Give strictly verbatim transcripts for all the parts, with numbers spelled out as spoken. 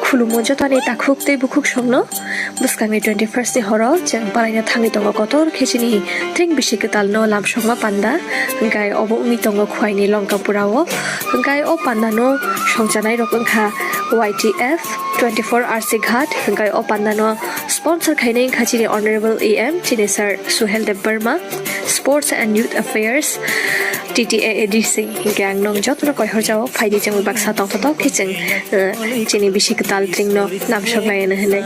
Khulumo jotoni takhuk tei bukhuk songno. Bwskangni twenty first ni horo chwng palaina thangwi tongo kotor khe chini tring bisi kwtalno lamsokma panda, hwnkhe obo wngwi tongo Khwaini Longkapura o, hwnkhe o pandano songchanairok wngkha Y T F twenty four R C Ghat, hwnkhe o pandano sponsor khainai wngkha chini Honorable E M, chini Sir Suhel Debbarma, Sports and Youth Affairs, T T A A D C, hwnkhe ang nong jotono koihor jao phaidi chwng baksa tongthotok khe chwng, eh, chini bisi kwtal tringno lamsok laiyano hwnwi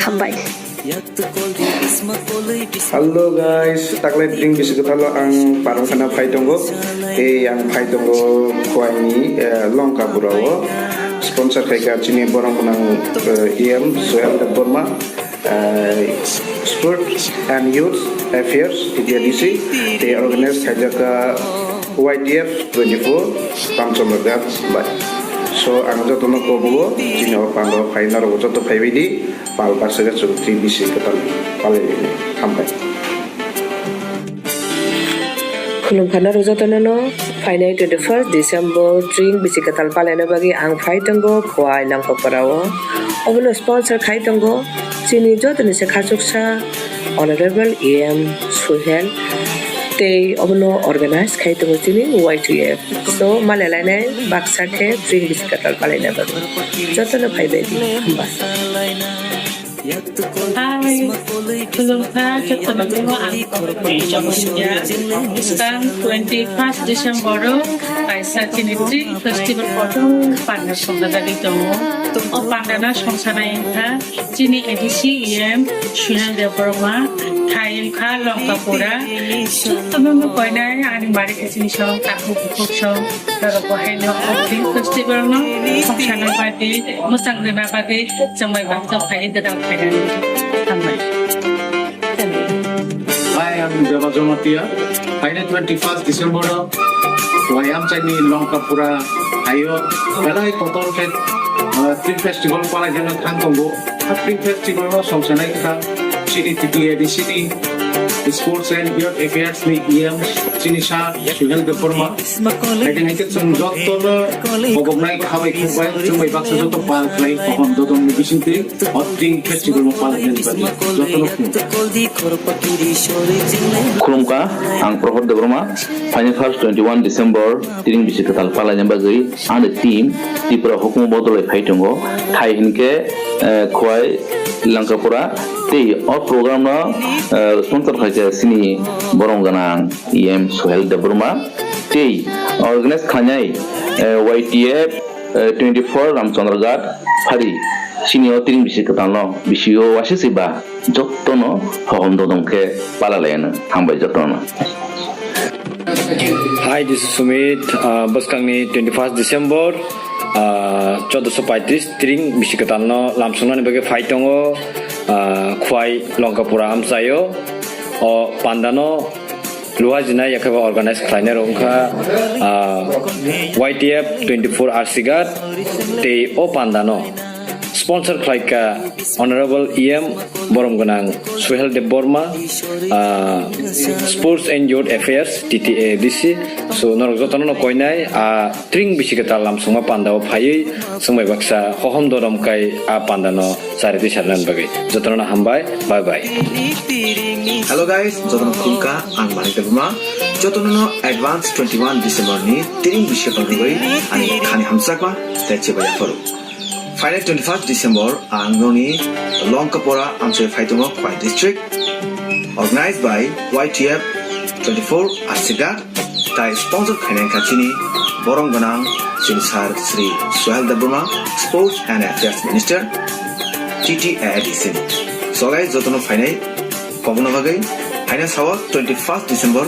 hambai. Hello guys, taklai tring bisi kwtalo ang parang khana phai tongo. Tei ang phai tongo Khwaini, eh, Longkapura o. Sponsor khaikha chini borok gwnang, eh, E M Suhel Debbarma, eh, Sports and Youth Affairs, T T A D C, tei organize khaijakha Y T F twenty four, Ramchandra Ghat bai. So, ang jotono kobugo, chini o pando phai norok joto phaibaidi, pal baksa chwng tring bisi kwtal palai hambai. Khulumkha norok jotono no phainai twenty first December tring bisi kwtal palaina bagwi ang phai tongo Khwai Longkapura o. Obono sponsor khai tongo chini jotoni se khachuksa Honorable E M Suhel tei obono organize khai tongo chini Y T F. So malai lainai baksa khe tring bisi kwtal palaina bagwi jotono phaibaidi hamba. Hai, khulumkha, jotono ang Chokroborty Chongmania. Bwskang twenty first December o kaisa chini tring festival kotor panda songna jagwi tongo. O panda no songsanai wngkha chini A D C E M Sunil Debbarma, thai wngkha Longkapura. Jotono no koinai ani mari khe chini song, takhuk bukhuk song. Norok bo haino o film festival no khoksa na bagwi, mwchang rwna bagwi chwng bai baksa phai gwdal khainani hambai. Hi, I'm Deba Jamatia. Haino twenty first December o Wayamchaini Longkapura haio belai kotor khe, uh, film festival palai jana thang tongo. A film festival no songsanai kha chini T T A D C ni Sports and Youth Affairs ni E M chini sir Suhel Debbarma. Haikhe haikhe chwng jotono koboknai khabai khukbai chwng bai baksa joto pal khlai pohon dodong ni bisingtwi o tring festival no pal khlai jotono khum. Khulumkha, ang Prohor Debbarma, phaini first twenty one December tring bisi kwtal palaina bagwi ani team Tripura hukumu bodolai phai tongo, thai hinkhe, eh, Khwai Longkapura tei o program no, eh, sponsor khaikha chini borom gwnang E M Suhel Debbarma tei organize khlainai, eh, Y T F, eh, twenty four Ramchandra Ghat phari chini o tring bisi kwtal no bisi o waisa se ba jotono hohom dodom khe pala lai ano hambai jotono. Hi, this is Sumit. Uh, bwskangni twenty first December, uh, chaudoso paitris tring bisi kwtal no lamsongnani bagwi phai tongo, uh, Khwai Longkapura amchaio. O pandano luha jinai yakheba organize khlainai rok wngkha, ah, Y T F twenty four R C Ghat tei o pandano sponsor khlaikha Honorable E M borom gwnang Suhel Debbarma, ah, Sports and Youth Affairs, T T A D C. So norok jotono no koinai, ah, tring bisi kwtal lamsongma pandao phaiwi chwng bai baksa hohom dodom kai a pandano chariti sarnani bagwi. Jotono no hambai, bye bye. Hello guys, jotono khulumkha, ang Manik Debbarma. Jotono no advance twenty one December ni tring bisi kwtal rwgwi ani khani hamjakma tei chebaya phoro. Final twenty first December ang noni Longkapura amchai phai tongo Khwai district. Organized by Y T F twenty four Asirgad. Tai sponsor khainai wngkha chini borom gwnang chini sir Shri Suhel Debbarma, Sports and Affairs Minister, T T A A D C. So guys, jotono phainai kobokna bagwi phaina sao twenty first December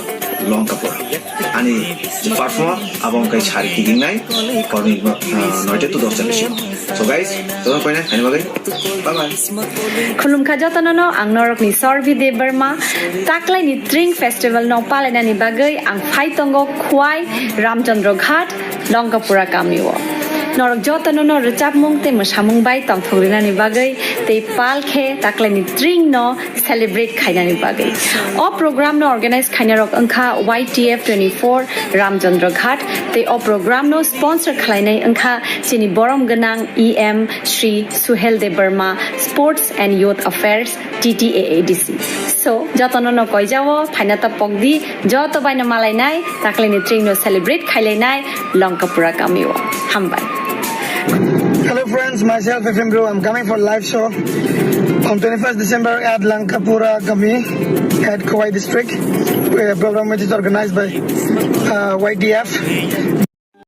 Longkapura. Ani je performer abo wngkha sari kigingnai horni, ah, noita to dosta bisingo. So guys, jotono phainai phaina bagwi bye bye. Khulumkha jotono no, ang norokni Sorbi Debbarma. Taklaini Tring Festival no palainani bagwi ang phai tongo Khwai Ramchandra Ghat, Longkapura kamio. Norok jotono no rwchapmung tei mwsamung bai tongthok rinani bagwi tei pal khe taklaini tring no celebrate khainani bagwi. O program no organize khainarok wngkha Y T F twenty-four Ramchandra Ghat tei o program no sponsor khlainai wngkha chini borom gwnang E M Shri Suhel Debbarma, Sports and Youth Affairs, T T A A D C. So, jotono no koijao phaina ta pokdi, joto baino malainai, taklaini tring no celebrate khailainai Lankapura kamio. Hambai. Hello friends, myself F M Bro. I'm coming for live show on twenty-first December at Lankapura Kami at Khowai district. Uh, program which is organized by uh, Y T F.